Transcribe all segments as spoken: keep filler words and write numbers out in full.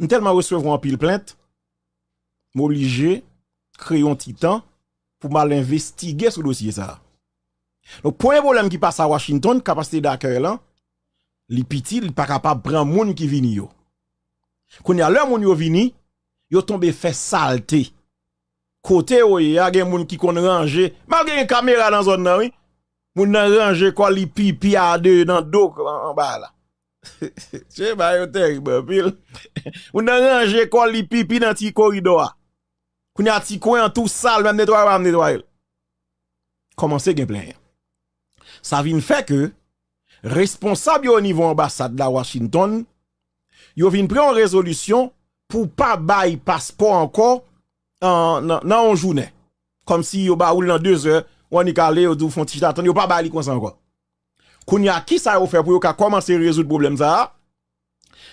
M tèlman resevwa anpil plent, m oblije kreye yon ti tan pou m al envestige sou dosye sa a. Donk, premye pwoblèm ki pase a Washington, kapasite dakèy lan, li piti, li pa kapab pran moun ki vini yo. Kounye a, lè moun yo vini, yo tonbe fè salte. Kote yo ye a, gen moun ki konn ranje. Malgre gen kamera nan zòn nan, wi. Moun nan ranje kò li pipi a de nan do an, anba la. Che ba yo tèrib anpil. Moun nan ranje kò li pipi nan ti koridò a. Kounye a ti kwen an tou sal, menm netwaye pa menm netwaye l. Kòmanse gen plenyen. Sa vin fè ke responsab yo o nivo anbasad la Washington, yo vin pran yon rezolisyon pou pa bay paspò ankò an, nan, nan yon jounen. Kòmsi yo ba ou l nan de zè, ou annik ale, yo di w fè yon ti chita tann, yo pa bay li konsa ankò. Kounye a, kisa yo fè pou yo ka kòmanse rezoud pwoblèm sa a?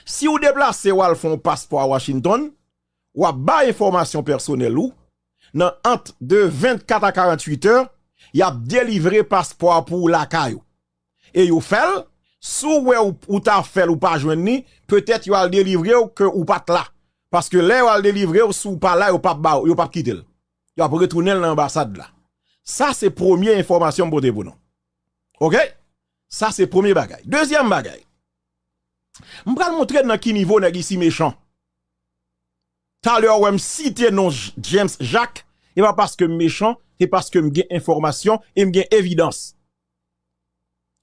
Si w deplase w al fè yon paspò a Washington, w ap bay enfòmasyon pèsonèl ou, nan ant de vennkat a karanntuit è, y ap delivre paspò a pou ou lakay ou. E yo fè l, si w wè ou, ou ta fè l ou pa jwenn li, petèt yo al delivre w ke ou pa t la. Paske lè yo al delivre w, si w pa la, yo p ap ba w, yo p ap kite l. Y ap retounen l nan anbasad la. Sa se premye enfòmasyon m pote pou nou. Oke? Sa se premye bagay. Dezyèm bagay. M pral montre n nan ki nivo nèg isi mechan. Talè w wè m site non J-, James Jacques, e pa paske m mechan, se paske m gen enfòmasyon e m gen evidans.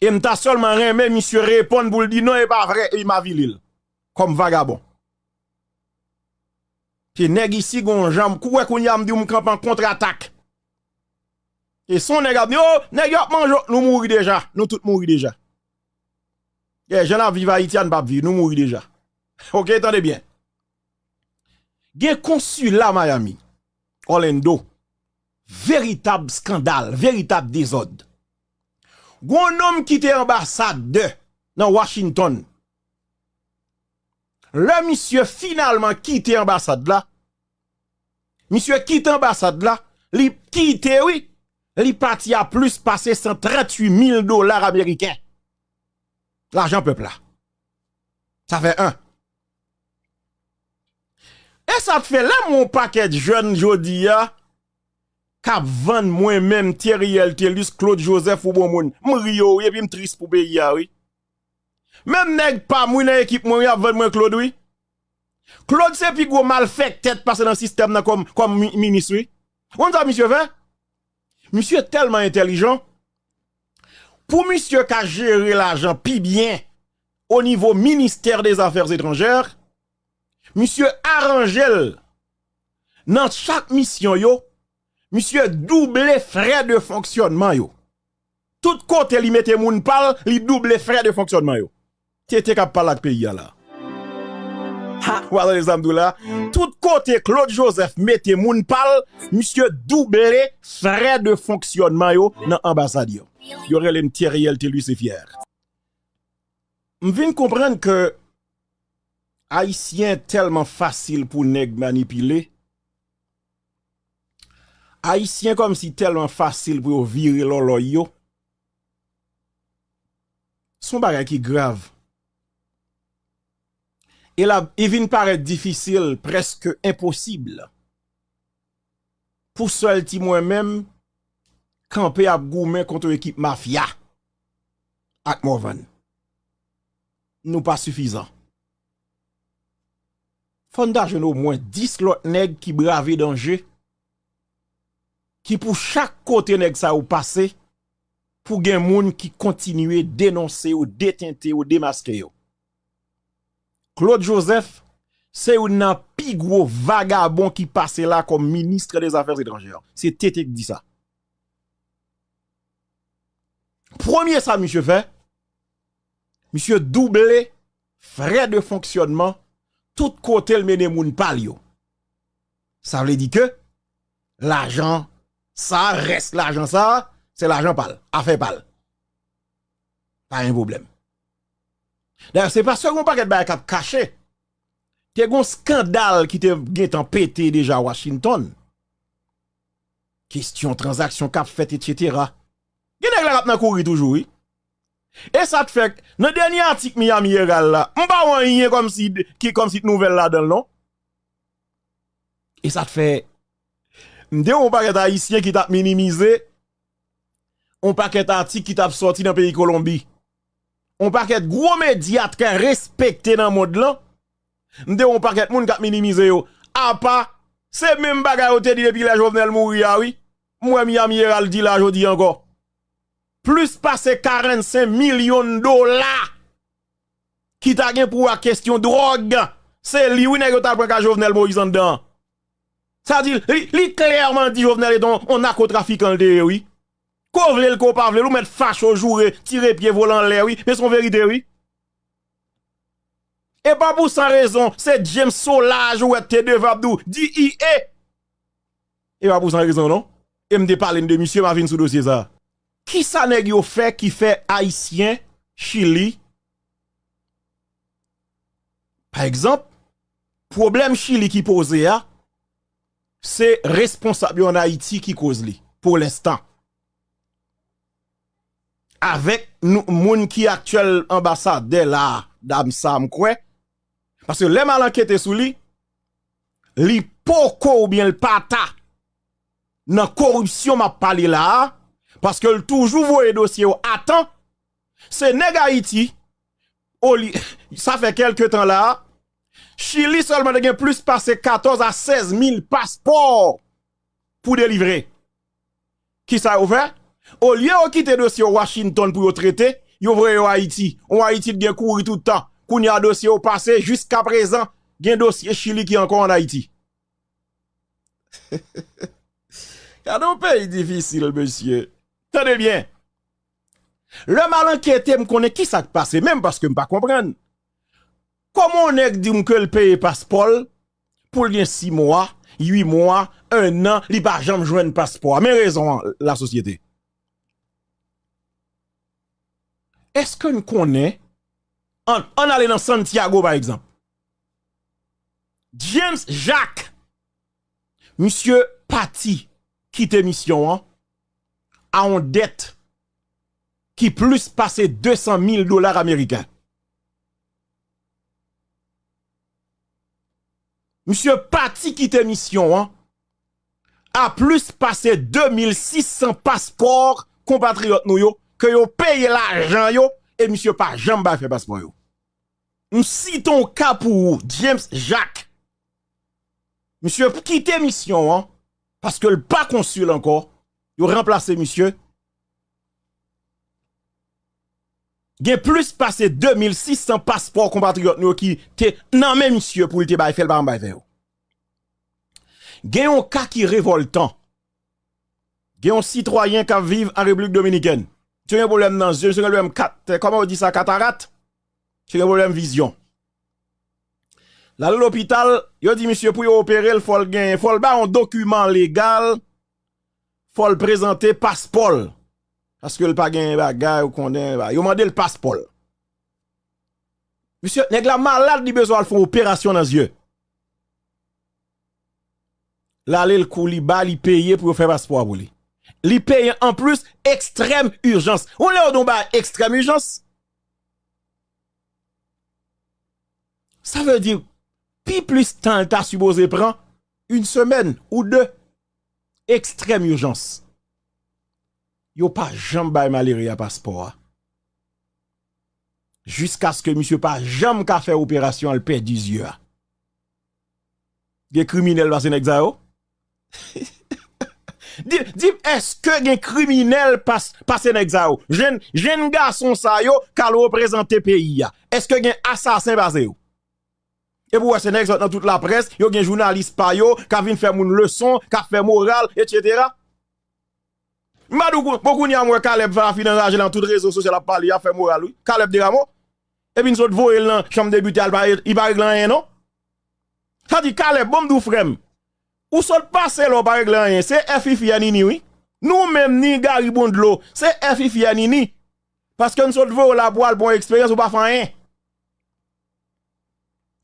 E m ta sèlman renmen misye reponn pou l di non, e pa vre, e m avili l kòm vagabon. Se nèg isi gon jan, kou wè kounye a m di w m kanpe an kontratak. E se yon nèg ap di, o, nèg yo ap manje w, nou mouri deja, nou tout mouri deja. E jan n ap viv Ayiti a, n p ap viv, nou mouri deja. Oke, tande byen. Gen konsila Miami, Orlando, veritab eskandal, veritab dezòd. Gon nonm ki te anbasadè nan Washington. Lè misye finalman kite anbasad la, misye kite anbasad la, li kite wi, li pati a plis pase san tranntuit mil dola ameriken. Lajan pèp la. Sa fè en. E sa t fè lè m wè yon pakèt jèn jodi a k ap vann mwen menm, Theriel Thelus, Claude Joseph ou bon moun. M ri yo wi, epi m tris pou peyi a wi. Menm nèg pa m wi nan ekip mwen wi ap vann mwen Claude wi. Claude se pi gwo malfèktè t pase nan sistèm nan kòm, kòm mi-, minis wi. Ou konn sa misye fè? Misye tèlman entèlijan. Pou misye ka jere lajan pi byen o nivo ministè dè zafè etranjè, misye aranje l nan chak misyon yo, misye double frè de fonksyònman yo. Tout kote li mete moun pa l, li double frè de fonksyònman yo. Tete k ap pale ak peyi a la. Ha! Ou pa tande sa m di w la? Tout kote Claude Joseph mete moun pa l, misye double frè de fonksyònman yo nan anbasad yo. Yo rele m Theriel Thelus e fyè. M vin konprann ke Ayisyen tèlman fasil pou nèg manipile. Ayisyen kòmsi tèlman fasil pou yo vire lòlòy yo. Se yon bagay ki grav. E la, li vin parèt difisil, prèske enposib, pou sèl ti mwen menm kanpe ap goumen kont yon ekip mafya ak Morvan. Nou pa sifizan. Fò n ta jwenn omwen dis lòt nèg ki brave danje, ki pou chak kote nèg sa yo pase, pou gen moun ki kontinye denonse yo, detente yo, demaske yo. Claude Joseph se youn nan pi gwo vagabon ki pase la kòm minis dè zafè etranjè. Se Tete k di sa. Premye sa misye fè, misye double frè de fonksyònman tout kote l mennen moun pa l yo. Sa vle di ke lajan sa, rès lajan sa, se lajan pa l, afè pa l. Pa gen pwoblèm. Dayè, se paske gon pakèt bagay k ap kache. Te gon skandal ki te gentan pete deja Washington. Kesyon tranzaksyon k ap fèt, etsetera. Gen nèg la k ap nan kouri toujou, wi. E sa k fè, nan dènye atik Miami Herald la, m pa wè anyen kòmsi, ki, kòmsi t nouvèl ladan l, non. E sa k fè, m te wè yon pakèt Ayisyen ki t ap minimize yon pakèt atik ki t ap sòti nan peyi Kolonbi. Yon pakèt gwo medya trè respekte nan mond lan. M te wè yon pakèt moun k ap minimize yo. Apa, se menm bagay yo te di depi lè Jovenel mouri a, wi. M wè Miami Herald di la jodi ankò. Plis pase karannsenk milyon dola ki ta gen pou wè ak kesyon dwòg. Se li, wi, nèg yo ta pran ka Jovenel Moïse anndan an. Sa di, li, li klèman di Jovenel se yon, yon nakotrafikan l te ye, wi. Ke w vle l, ke w pa vle l, ou mèt fache w joure, tire pye, vole anlè, wi. Men se yon verite, wi. E pa pou san rezon, se James Solages ou wè te devan ap di w, D E A. E pa pou san rezon, non. E m te pale n de misye, m a vin sou dosye sa a. Kisa nèg yo fè ki fè Ayisyen Chili, pa egzanp, pwoblèm Chili ki poze a, se responsab yo ann Ayiti ki koz li, pou lenstan. Avèk nou, moun ki aktyèl anbasadè la, dam sa, m kwè, paske lè m al ankete sou li, li poko oubyen l pa ta nan koripsyon m ap pale la a, paske l toujou voye dosye yo a tan. Se nèg Ayiti, olye, sa fè kèlke tan la a, Chili sèlman te gen plis pase katòz a sèz mil paspò pou delivre. Kisa yo fè? Olye yo kite dosye yo Washington pou yo trete, yo voye yo Ayiti. Yon Ayiti t gen kouri tout tan. Kounye a dosye yo pase, jiska prezan, gen dosye Chili ki ankò ann Ayiti. Gade yon peyi difisil, mesye. Tande byen. Lè m al ankete, m konnen kisa k pase, menm paske m pa konprann. Kòman yon nèg di m ke l peye paspò l, pou l gen sis mwa, uit mwa, en an, li pa janm jwenn paspò a? Men rezon an, lasosyete. Èske n konnen, ann, ann ale nan Santiago, pa egzanp. James Jacques, misye pati kite misyon an a yon dèt ki plis pase de san mil dola ameriken. Misye pati kite misyon an a plis pase de mil sis san paspò konpatriyòt nou yo, ke yo peye lajan yo, e misye pa janm bay fè paspò yo. M site yon ka pou ou, James Jacques. Misye kite misyon an, paske l pa konsil ankò. Yo ranplase misye. Gen plis pase de mil sis san paspò konpatriyòt nou yo ki te nan men misye pou l te bay fè, l pa janm bay fè yo. Gen yon ka ki revòltan. Gen yon sitwayen k ap viv an Repiblik Dominikèn. Misye gen pwoblèm nan zye, misye gen pwoblèm kat, kòman yo di sa, katarat? Misye gen pwoblèm vizyon. L al lopital, yo di misye pou yo opere l, fò l gen, fò l bay yon dokiman legal, fò l prezante paspò l. Paske l pa gen bagay, ou konnen, ba-, yo mande l paspò l. Misye, nèg la malad, li bezwen al fè yon operasyon nan zye. L ale, l kou, li ba, li peye pou yo fè paspò a pou li. Li peye anplis, ekstrèm ijans. Ou lè yo di yon bagay ekstrèm ijans? Sa vle di, pi plis tan l ta sipoze pran, yon semèn ou de. Ekstrèm ijans. Yo pa janm bay malere a paspò a. Jiskaske misye pa janm ka fè operasyon an, l pèdi zye a. Gen kriminèl pase nèg sa yo? Di, di m, èske gen kriminèl pas-, pase nèg sa yo? Jenn, jenn gason sa yo k al reprezante peyi a. Èske gen asasen pase yo? Epi w wè se nèg sot nan tout laprès, yo gen jounalis pa yo, k ap vin fè moun leson, k ap fè moral, etsetera. M pa di w, bon, kounye a m wè Caleb Falafi nan raje nan tout rezo sosyal ap pale, ap fè moral, wi. Caleb Desrameaux. Epi n sot voye l nan chanm depite al, pa, li pa regle anyen, non. Sa di, Caleb, bon, m di w, frè m, ou sot pase la, w pa regle anyen. Se Fifi Nini, wi. Nou menm, ni Gary Bondlo, se Fifi Nini. Paske n sot voye w la pou w al pran eksperyans, ou pa fè anyen.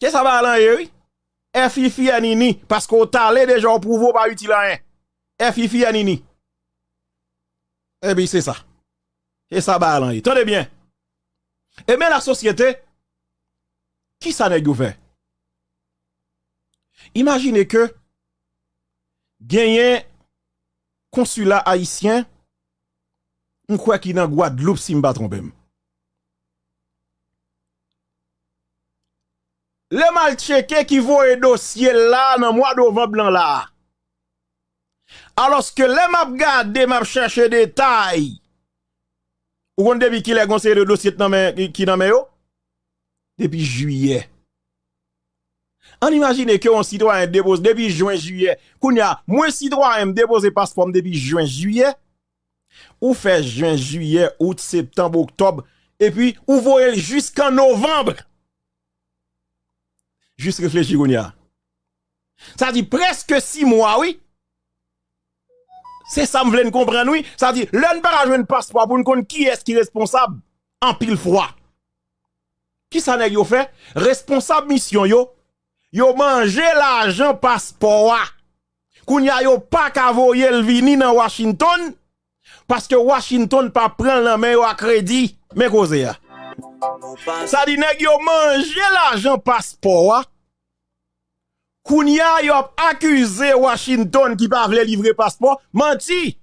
Se sa bagay lan ye, wi. Fifi Nini, paske w t ale deja, w pwouve w pa itil anyen. Fifi Nini. Epi se sa. Se sa bagay lan ye. Tande byen. Ebyen, lasosyete, ki sa nèg yo fè? Imajine ke genyen konsila ayisyen, m kwè ki nan Gwadloup, si m pa twonpe m. Lè m al tcheke ki voye dosye l la nan mwa novanm lan la. Alòske lè m ap gade, m ap chèche detay. Ou konn depi kilè gon seri de dosye t nan men, ki nan men yo? Depi jiyè. Ann imajine ke yon sitwayen depoze depi jen, jiyè. Kounye a, mwen sitwayen, m depoze paspò m depi jen, jiyè. Ou fè jen, jiyè, out, septanm, oktòb, epi ou voye l jiskan novanm. Jis reflechi kounye a. Sa di prèske sis mwa, wi. Se sa m vle n konprann, wi. Sa di, lè n pa ka jwenn paspò pou n konn kiyès ki responsab, anpil fwa. Ki sa nèg yo fè? Responsab misyon yo, yo manje lajan paspò a. Kounye a, yo pa ka voye l vini nan Washington, paske Washington pa pran l nan men yo a kredi. Men koze a. Sa di, nèg yo manje lajan paspò a. Kounye a, yo ap akize Washington ki pa vle livre paspò. Manti!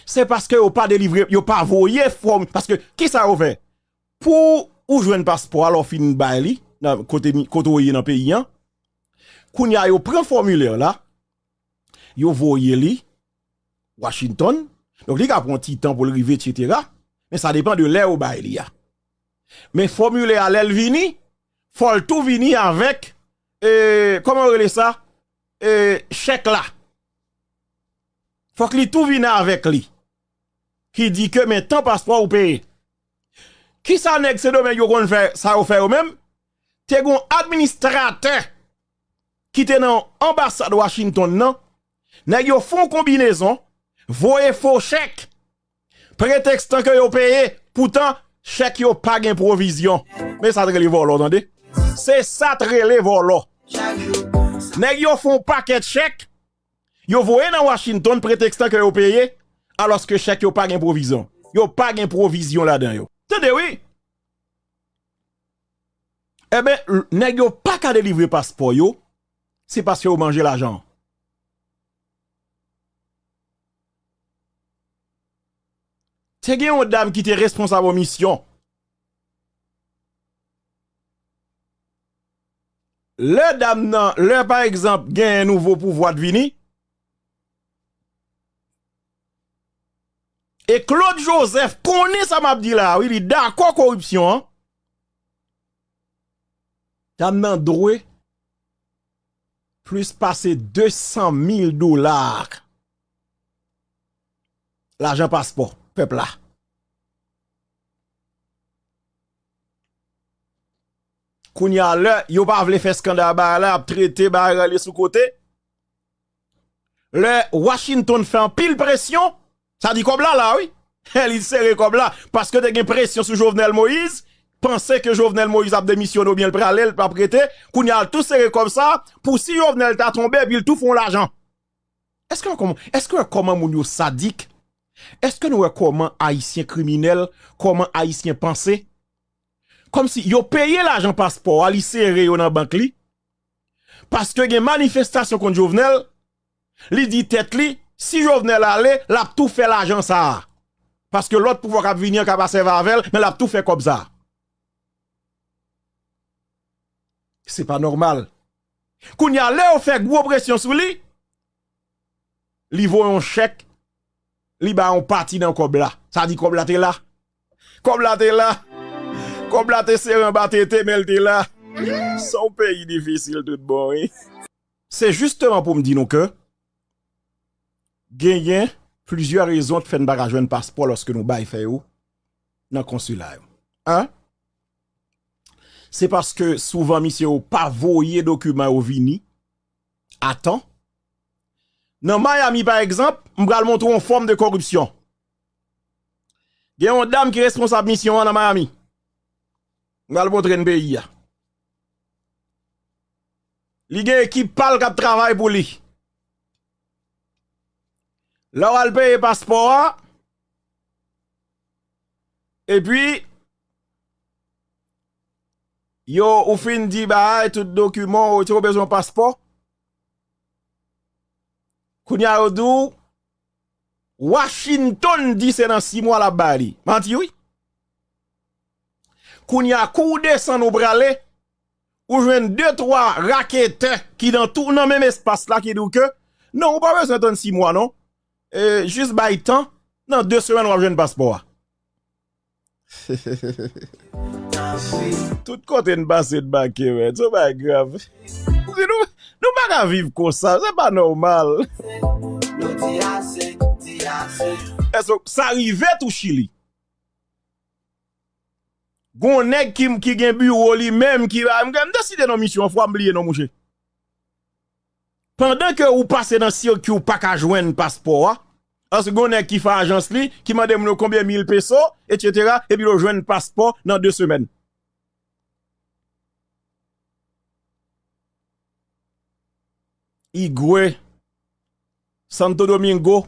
Se paske yo pa delivre, yo pa voye fòm. Paske, ki sa yo fè? Pou ou jwenn paspò a, lè w fin bay li, nan kote, kote w ye nan peyi an, kounye a, yo pran fòmilè la, yo voye li Washington. Donk, li ka pran ti tan pou l rive, etsetera. Men sa depann de lè yo bay li a. Men fòmilè a, lè l vini, fò l tou vini avèk, e, kòman yo rele sa? E, chèk la. Fòk li tou vini avèk li. Ki di ke men tan paspò ou peye. Ki sa nèg Sendomeng yo konn fè, sa yo fè yo menm? Te gon administratè ki te nan anbasad Washington nan, nèg yo fè yon konbinezon, voye fo chèk, pretekstan ke yo peye, poutan chèk yo pa gen pwovizyon. Men sa t rele vòlò, tande. Se sa t rele vòlò. Nèg yo fè yon pakèt chèk, yo voye nan Washington pretekstan ke yo peye, alòske chèk yo pa gen pwovizyon. Yo pa gen pwovizyon ladan yo. Tande wi. Ebyen, l-, nèg yo pa ka delivre paspò yo, se paske yo manje lajan an. Te gen yon dam ki te responsab yon misyon. Lè dam nan, lè pa egzanp, gen nouvo pouvwa t vini, e Claude Joseph konnen sa m ap di la a, wi, li dakò koripsyon an. Dam nan dwe plis pase de san mil dola lajan paspò pèp la. Kounye a, lè yo pa vle fè eskandal bagay la, y ap trete bagay rale sou kote. Lè Washington fè anpil presyon, sa di kòb la la, wi. Li sere kòb la, paske te gen presyon sou Jovenel Moïse, panse ke Jovenel Moïse ap demisyone oubyen l prale, l p ap rete. Kounye a, l tou sere kòb sa, pou si Jovenel ta tonbe, epi l tou fè yon lajan. Èske w kòman, èske w wè kòman moun yo sadik? Èske nou wè kòman Ayisyen kriminèl, kòman Ayisyen panse? Kòmsi yo peye lajan paspò a, li sere yo nan bank li. Paske gen manifestasyon kont Jovenel, li di tèt li, si Jovenel ale, l ap tou fè lajan sa a. Paske lòt pouvwa k ap vini an ka pa sèvi avè l, men l ap tou fè kòb sa a. Se pa nòmal. Kounye a, lè yo fè gwo presyon sou li, li voye yon chèk, li bay yon pati nan kòb la. Sa di kòb la te la. Kòb la te la. Kòb la te sere anba tete, men l te la. Se yon peyi difisil tout bon, wi. Se jisteman pou m di nou ke genyen plizyè rezon k fè n pa ka jwenn paspò lòske nou bay fè yo nan konsila yo. Yen? Se paske souvan misye yo pa voye dokiman yo vini a tan. Nan Miami, pa egzanp, m pral montre w yon fòm de koripsyon. Gen yon dam ki responsab misyon an nan Miami. M pral montre n peyi a. Li gen ekip pa l k ap travay pou li. Lè w al peye paspò a, epi Yo, ou fin di bagay, tout dokiman, ou te bezwen paspò. Kounye a yo di w, Washington di se nan sis mwa l ap bay li. Manti, wi. Kounye a, kou w desann ou prale, ou jwenn de twa raketè ki nan tou, nan menm espas la ki di w ke, non, ou pa bezwen tann sis mwa, non. E, jis bay tan, nan de semèn w ap jwenn paspò a. Tout kote n pase n make, men. Se pa grav. Si nou, nou pa ka viv konsa, se pa nòmal. Èske sa rive tou Chili? Gon nèg ki, ki gen biwo li menm, ki, m, m deside non misyon an, fwa m bliye non mouche. Pandan ke ou pase nan sirkwi ou pa ka jwenn paspò a, paske gon nèg ki fè ajans li, ki mande moun yo konbyen mil peso, etsetera, epi yo jwenn paspò nan de semèn. Igwe, Santo Domingo,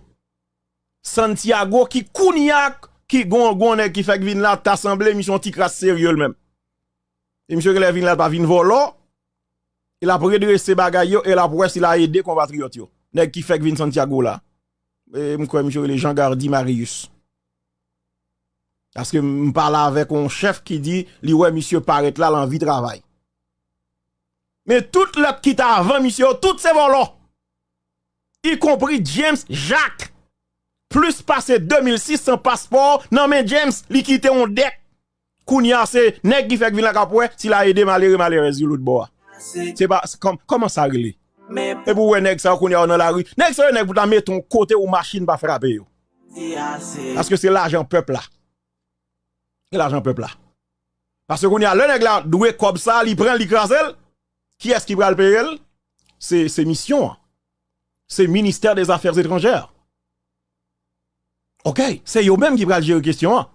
Santiago, ki kounye a, ki gon, gon nèg ki fèk vin la, ta sanble misye yon ti kras serye l menm. E misye genlè vin la, l pa vin vòlò, e l ap redrese bagay yo, e l ap wè si l a ede konpatriyòt yo. Nèg ki fèk vin Santiago la. E m kwè misye rele Jean Gardy Marius. Paske m pale avèk yon chèf ki di li wè misye parèt la, l anvi travay. Men tout lòt ki t avan misye yo, tout se vòlò. Ikonpri James Jacques. Plis pase de mil sis san paspò nan men James, li kite yon dèt. Kounye a se nèg ki fèk vin la k ap wè si l a ede malere malerèz yo lòt bò a. Se pa, se kòm, kòman sa rele? Epi w wè nèg sa yo kounye a yo nan lari. Nèg sa yo nèg pou ta mete yon kote ou machin pa frape yo. Paske se lajan pèp la. Se lajan pèp la. Paske kounye a lè nèg la dwe kòb sa, li pran l, li kraze l, kiyès ki pral peye l? Se, se misyon an. Se ministè dè zafè etranjè. Oke, se yo menm ki pral jere kesyon an.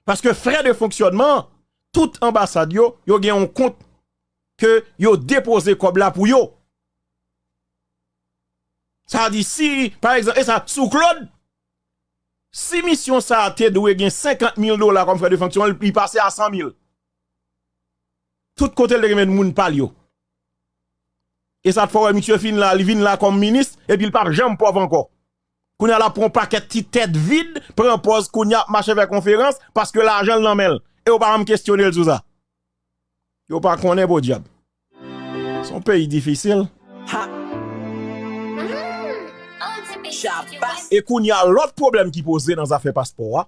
Paske frè de fonksyònman, tout anbasad yo, yo gen yon kont ke yo depoze kòb la pou yo. Sa di si, pa egzanp, e sa, sou Claude, si misyon sa a te dwe gen senkant mil dola kòm frè de fonksyon, li pase a san mil. Tout kote l te gen moun pa l yo. E sa t fè w wè misye fin la, li vin la kòm minis, epi l p ap janm pòv ankò. Kounye a l ap pran yon pakèt ti tèt vid, pran pòz kounye a ap mache fè konferans, paske lajan l nan men l. E yo pa janm kesyone l sou sa. Yo pa konnen podyab. Se yon peyi difisil. E kounye a lòt pwoblèm ki poze nan zafè paspò a.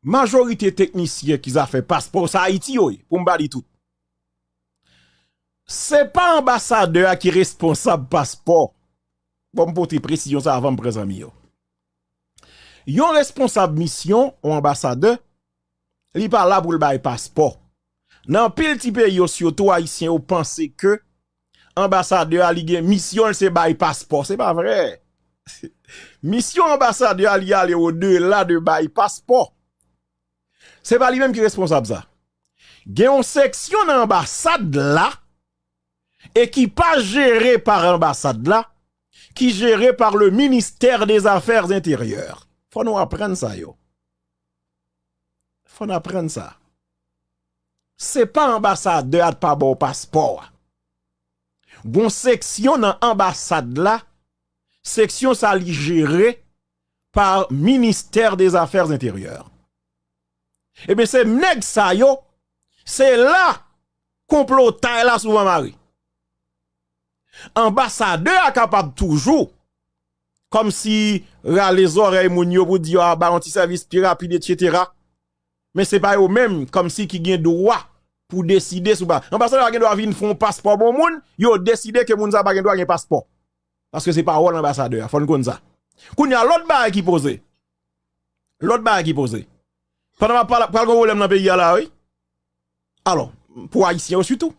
Majorite teknisyen ki zafè paspò, se Ayiti yo ye, pou m ba li tout. Se pa anbasadè a ki responsab paspò. Bon, m pote presizyon sa avan m pran zanmi yo. Yon responsab misyon, yon anbasadè, li pa la pou l bay paspò. Nan anpil ti peyi yo, sitou ayisyen yo panse ke anbasadè a, li gen misyon l se bay paspò. Se pa vre. Misyon anbasadè a, li ale odela de bay paspò. Se pa li menm ki responsab sa. Gen yon seksyon nan anbasad la, e ki pa jere pa anbasad la, ki jere pa le ministè dè zafè enteryè. Fò nou aprann sa yo. Fò n aprann sa. Se pa anbasadè a t pa ba w paspò a. Gon seksyon nan anbasad la, seksyon sa li jere pa ministè dè zafè enteryè. Ebyen, se nèg sa yo, se la konplotay la souvan mare. Anbasadè a kapab toujou, kòmsi rale zòrèy moun yo pou di yo a ba yon ti sèvis pi rapid, etsetera. Men se pa yo menm, kòmsi ki gen dwa pou deside sou ba. Anbasadè a gen dwa vin fè yon paspò bon moun, yo deside ke moun sa pa gen dwa gen paspò. Paske se pa wòl anbasadè a, fò n konn sa. Kounye a, lòt bagay ki poze. Lòt bagay ki poze. Pandan m ap pale, pral gen pwoblèm nan peyi a la, wi. Alò, pou Ayisyen yo sitou.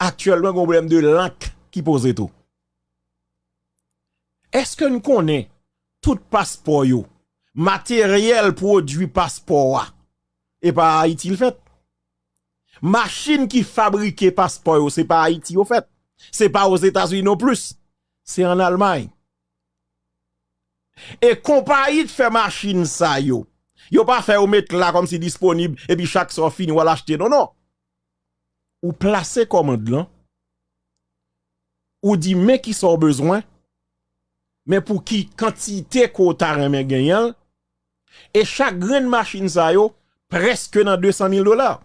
Aktyèlman, gen yon pwoblèm de lank ki poze tou. Èske n konnen tout paspò yo, materyèl pwodui paspò a, e pa Ayiti l fèt? Machin ki fabrike paspò yo, se pa Ayiti yo fèt. Se pa Ozetazini non plis. Se ann Almay. E konpayi k fè machin sa yo, Yo pa fè yo met la kòmsi disponib, epi chak sa w fini, w al achte. Non, non. Ou plase kòmand lan, ou di men kisa w bezwen, men pou ki kantite ke w ta renmen genyen l, e chak grenn machin sa yo, prèske nan de san mil dola.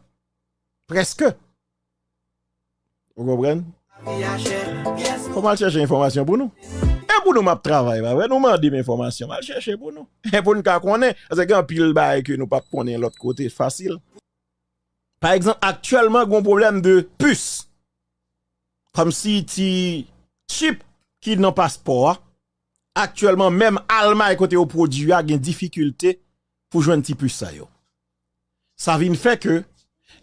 Prèske. Ou konprann? Fò m al chèche enfòmasyon pou nou. E pou nou m ap travay, pa vre? Nou mande m enfòmasyon, m al chèche pou nou. E pou n ka konnen, paske gen anpil bagay ke nou p ap konnen lòt kote fasil. Pa egzanp, aktyèlman, gen yon pwoblèm de pis. Kòmsi ti chip ki nan paspò a, aktyèlman, menm Almay kote yo pwodui a, gen difikilte pou jwenn ti pis sa yo. Sa vin fè ke,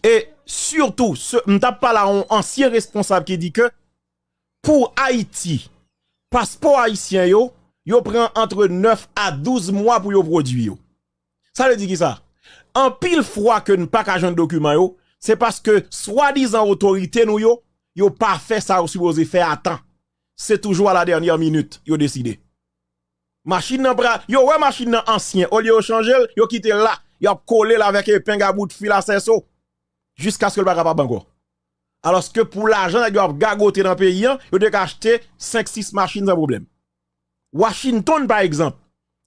e sitou, se, m t ap pale a yon ansyen responsab ki di ke, pou Ayiti, paspò ayisyen yo, yo pran antre nèf a douz mwa pou yo pwodui yo. Sa vle di kisa? Anpil fwa ke n pa ka jwenn dokiman yo, se paske swadizan otorite nou yo, yo pa fè sa yo sipoze fè a tan. Se toujou a la dènyè minit yo deside. Machin nan pra-, yo wè machin nan ansyen, olye yo chanje l, yo kite l la, y ap kole l avèk epeng a bout fil a sèso, jiskaske l pa kapab ankò. Alòske pou lajan nèg yo ap gagote nan peyi an, yo te ka achte senk, sis machin san pwoblèm. Washington, pa egzanp,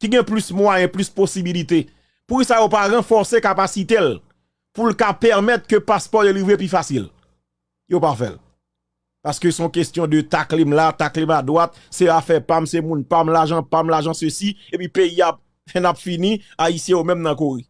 ki gen plis mwayen, plis posibilite, poukisa yo pa ranfòse kapasite l pou l ka pèmèt ke paspò yo livre pi fasil? Yo pa fè l. Paske se yon kesyon de takle m la, takle m adwat, se afè pa m, se moun pa m, lajan pa m, lajan sesi, epi peyi a, n ap fini, Ayisyen yo menm nan kouri.